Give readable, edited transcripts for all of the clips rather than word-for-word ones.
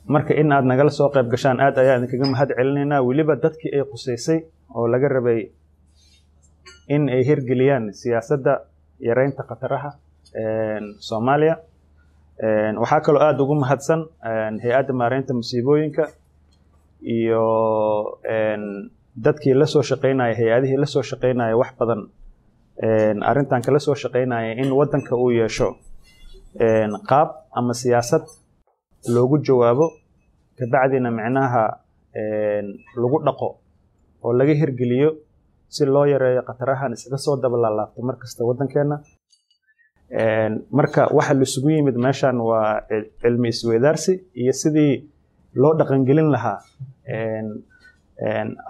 Marka in aad nagala soo qayb gashaan aad ayaa idinkaga mahad celinaynaa, weliba dadkii ay quseysay oo laga rabay in ay hirgeliyaan siyaasadda yareynta khataraha Soomaaliya. Waxaa kaloo aada ugu mahadsan Hay-adda Maareynta Musiibooyinka iyo dadkii la soo shaqeynaya, hay-adihii la soo shaqeynaya, wax badan arrintan kala soo shaqeynaya in waddanka uu yeesho qaab ama siyaasad loogu jawaabo, kabacdina micnaha lagu dhaqo oo laga hirgeliyo si loo yareeyo khatarahan iskaga soo daba laalaabto mar kasta waddankeena. Marka waxa laisugu yimid meeshan waa cilmi isweydaarsi iyo sidii loo dhaqangelin lahaa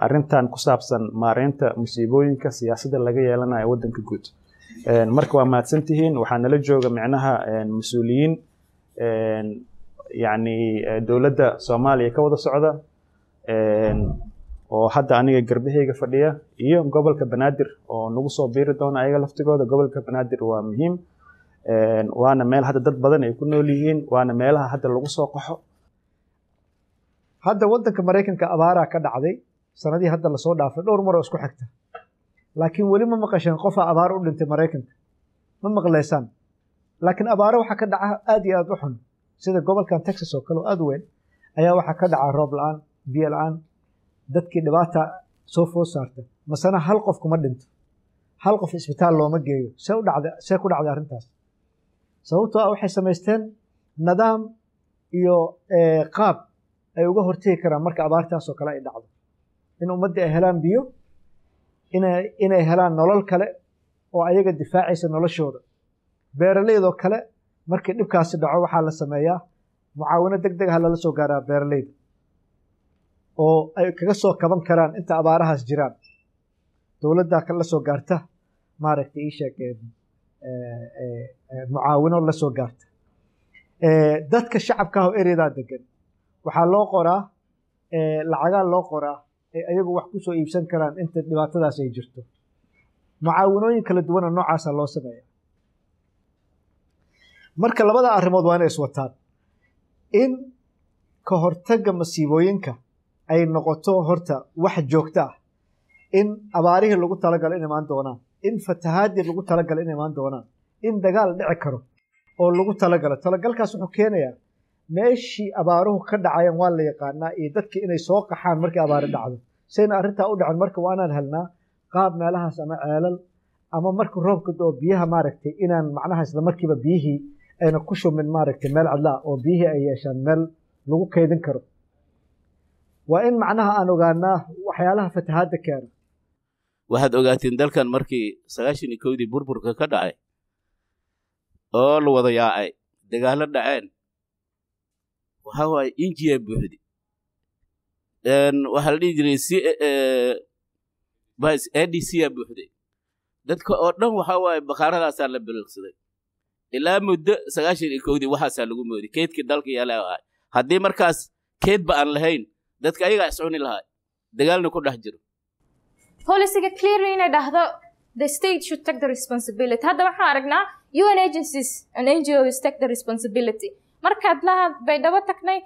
arrintan ku saabsan maareynta musiibooyinka, siyaasadda laga yeelanayo waddanka guud. Marka waa mahadsantihiin. Waxaa nala jooga micnaha mas-uuliyiin yacni dowladda Soomaaliya ka wada socda oo hadda aniga garbahayga fadhiya, iyo gobolka Banaadir oo nagu soo biiri doona ayaga laftigooda. Gobolka Banaadir waa muhiim, waana meel hadda dad badan ay ku nool yihiin, waana meelaha hadda lagu soo qaxo. Hadda waddanka Maraykanka abaaraa ka dhacday sanadihii hadda lasoo dhaafay dhowr mar oo isku xigta, laakiin weli ma maqasheen qofaa abaar u dhintay Maraykanka, ma maqlaysaan. Laakiin abaaro waxaa ka dhaca aad iyo aad u xun, sida gobolkan Texas oo kale oo aad u weyn ayaa waxaa ka dhaca roob la-aan, biyo la-aan, dadkii dhibaata soo food saarta. Masana hal qof kuma dhinto, hal qof isbitaal looma geeyo. See u dhacda? See ku dhacday arrintaas? Sababtoo ah waxay samaysteen nidaam iyo qaab ay uga hortegi karaan marka abaartaas oo kale ay dhacdo, in ummaddii ay helaan biyo, inay helaan nolol kale oo ayaga difaacaysa noloshooda. Beeraleydoo kale markii dhibkaasi dhaco waxaa la sameeyaa mucaawino deg deg ah lala soo gaaraa beeraleyda oo ay kaga soo kaban karaan inta abaarahaas jiraan. Dowladdaa la soo gaarta, maaragtay, ii sheeg, mucaawino la soo gaarta. Dadka shacabka ah oo ereyadaa degan waxaa loo qoraa lacagaa loo qoraa ay ayagu wax kusoo iibsan karaan inta dhibaatadaas ay jirto. Mucaawinooyin kala duwana noocaasa loo sameeya. Marka labada arrimood waa inay iswataan, in ka hortagga masiibooyinka ay noqoto horta wax joogto ah, in abaarihii lagu talagalo in imaan doonaan, in fatahaadii lagu talagalo in imaan doonaan, in dagaal dhici karo oo lagu talagalo. Talagalkaas wuxuu keenayaa meeshii abaaruhu ka dhacayaan waa la yaqaanaa iyo dadkii inay soo qaxaan markii abaari dhacdo. Sayna arrintaa u dhacin, marka waa inaan helnaa qaab meelahaas ama ceelal ama marka roobka doo biyaha, maaragtay, inaan macnaha isla markiiba biyihii ayna ku shumin, maaragtay, meel cadlaa oo biyihii ay yeeshaan meel lagu kaydin karo. Waa in macnaha aan ogaanaa waxyaalaha fatahaadda keena. Waxaad ogaateen dalkan markii 91-dii burburka ka dhacay oo la wada yaacay, dagaallo dhaceen, waxaa waaye injiyaa buuxdi. Waxaa la dhihi jiray c bas ADC yaa buuxday. Dadka oo dhan waxaa waaye bakaaradaasaa la biliqsaday ilaa muddo 91-dii. Waxaasaa lagu moodi keydkii dalka yaala ahay. Haddii markaas keydba aan lahayn, dadka ayagaa iscuni lahaa, dagaalna ku dhex jiro. Policyga clearly inay dhahdo the state should take the responsibility. Hadda waxaan aragnaa UN agencies and NGOs take the responsibility. Markaad laha Baydhabo tagnay,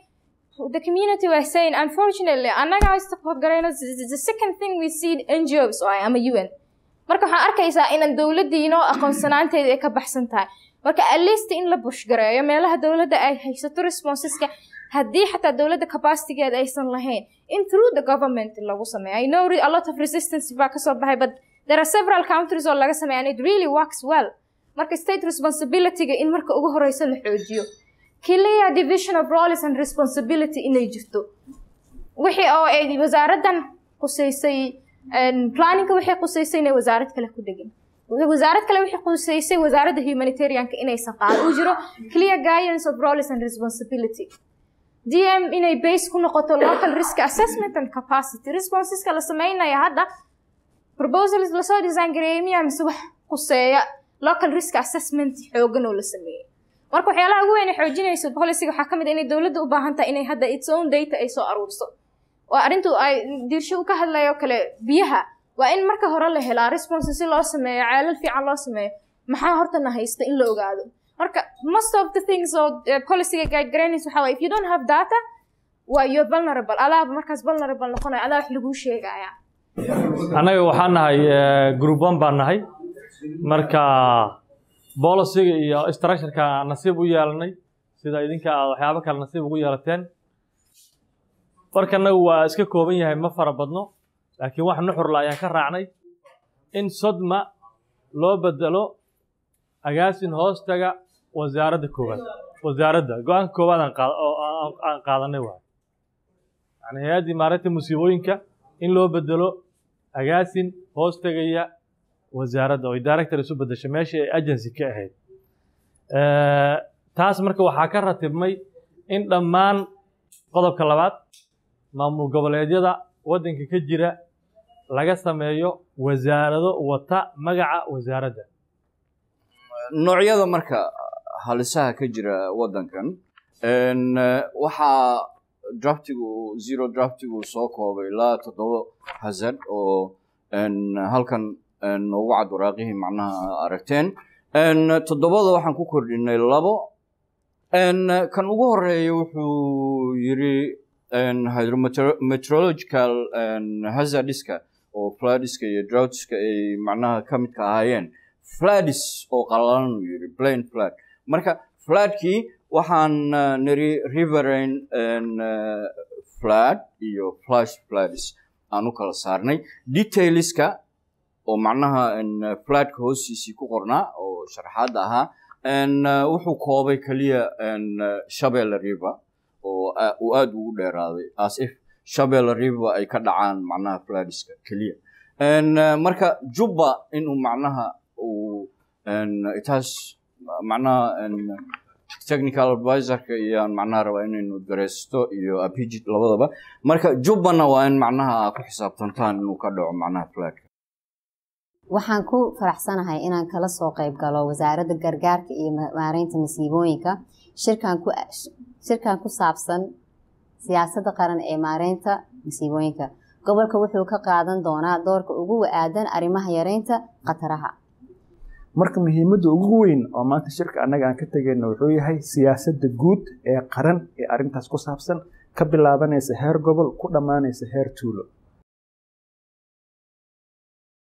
the community were saying, unfortunately, annaga support garayno, the second thing we see NGOs oo ama UN. Marka waxaan arkaysaa inaan dowladdii inoo aqoonsanaanteeda ay ka baxsan tahay. Marka at least in la push gareeyo meelaha dowladda ay haysato responseska, haddii xataa dowladda capacitygeeda aysan lahayn, in through the government lagu sameeyo. I know a lot of resistance baa kasoo baxay, but there are several countries oo laga sameeya and it really works well. Marka state responsibilityga in marka ugu horeysa la xoojiyo, clear division of roles and responsibility inay jirto, wixii oo ay wasaaraddan qusaysay planningka, wixii qusaysay inay wasaarad kale ku dhegin, wasaarad kale wixii qusaysay wasaaradda humanitarianka inaysan qaado, uu jiro clear guidance of roles and responsibility. DM inay base ku noqoto local risk assessment and capacity responseska la sameynaya. Hadda proposals lasoo design gareeyay miyaa mise wax quseeya local risk assessment xoogan oo la sameeyey? Marka waxyaalaha ugu weyn ee xoojinayso policyga waxaa ka mid ah inay dowladda u baahan tahay inay hadda its own data ay soo aruurso. Waa arrintu ay diirsho u ka hadlayo kale biyaha. Waa in marka hore la helaa response si loo sameeyo ceelal fiican loo sameeyo, maxaa horta na haysta in la ogaado. Marka most of the things oo policyga guide garaynaysa waxaa waye, if you don't have data Waa you're vulnerable, alaaba markaas vulnerable noqonaya, adaa wax laguu sheegaya. Annaga waxaan nahay group one baan nahay. Marka policyga iyo structureka nasiib u yeelanay, sida idinka aad waxyaabo kale nasiib ugu yeelateen. Marka annagu waa iska kooban yahay, ma fara badno, laakiin wax nuxurla ayaan ka raacnay in SODMA loo bedelo agaasin hoostaga wasaaradda koowaad. Wasaaradda go-aanka koowaad aan qaad oo aan qaadanay waay, yani hay-addii maareynta musiibooyinka in loo bedelo agaasin hoos tegaya wasaaradda oo director isu bedeshay meeshii ay agency ka ahayd. Taas marka waxaa ka ratibmay in dhammaan qodobka labaad maamul goboleedyada waddanka ka jira laga sameeyo wasaarado wata magaca wasaaradda. Noocyada marka halisaha ka jira waddankan, waxaa draftigu, zero draftigu soo koobay ilaa 7 hazard oo halkan noogu cad waraaqihii macnaha aragteen. Toddobada waxaan ku kordhinay labo. Kan ugu horeeya wuxuu yiri hydrometeorological hazardiska oo floodiska iyo droughtska ay macnaha ka midka ahaayeen, floods oo qalalan uu yiri, plain flood. Marka floodkii waxaan niri riverine flood iyo flash floods aan u kala saarnay. Detailska oo macnaha floodka hoostiisii ku qornaa oo sharaxaadda ahaa wuxuu koobay keliya Shabelle River oo uu aad ugu dheeraaday, as if Shabelle River ay ka dhacaan macnaha floodska keliya. Marka Jubba inuu macnaha uu itaas macnaha technical advisorka iyo macnaha rabaa inaynu dareysto iyo Apijit labadaba. Marka Jubbana waa in macnaha ku xisaabtantaan inuu ka dhaco macnaha floodka. Waxaan ku faraxsanahay inaan kala soo qayb galo Wasaaradda Gargaarka iyo Maareynta Masiibooyinka shirkan ku saabsan siyaasadda qaran ee maareynta masiibooyinka. Gobolka wuxuu ka qaadan doonaa doorka ugu aadan arrimaha yareynta khataraha. Marka muhiimadda ugu weyn oo maanta shirka annaga aan ka tegayno wuxuu yahay siyaasadda guud ee qaran ee arrintaas ku saabsan, ka bilaabanaysa heer gobol, ku dhammaanaysa heer tuulo.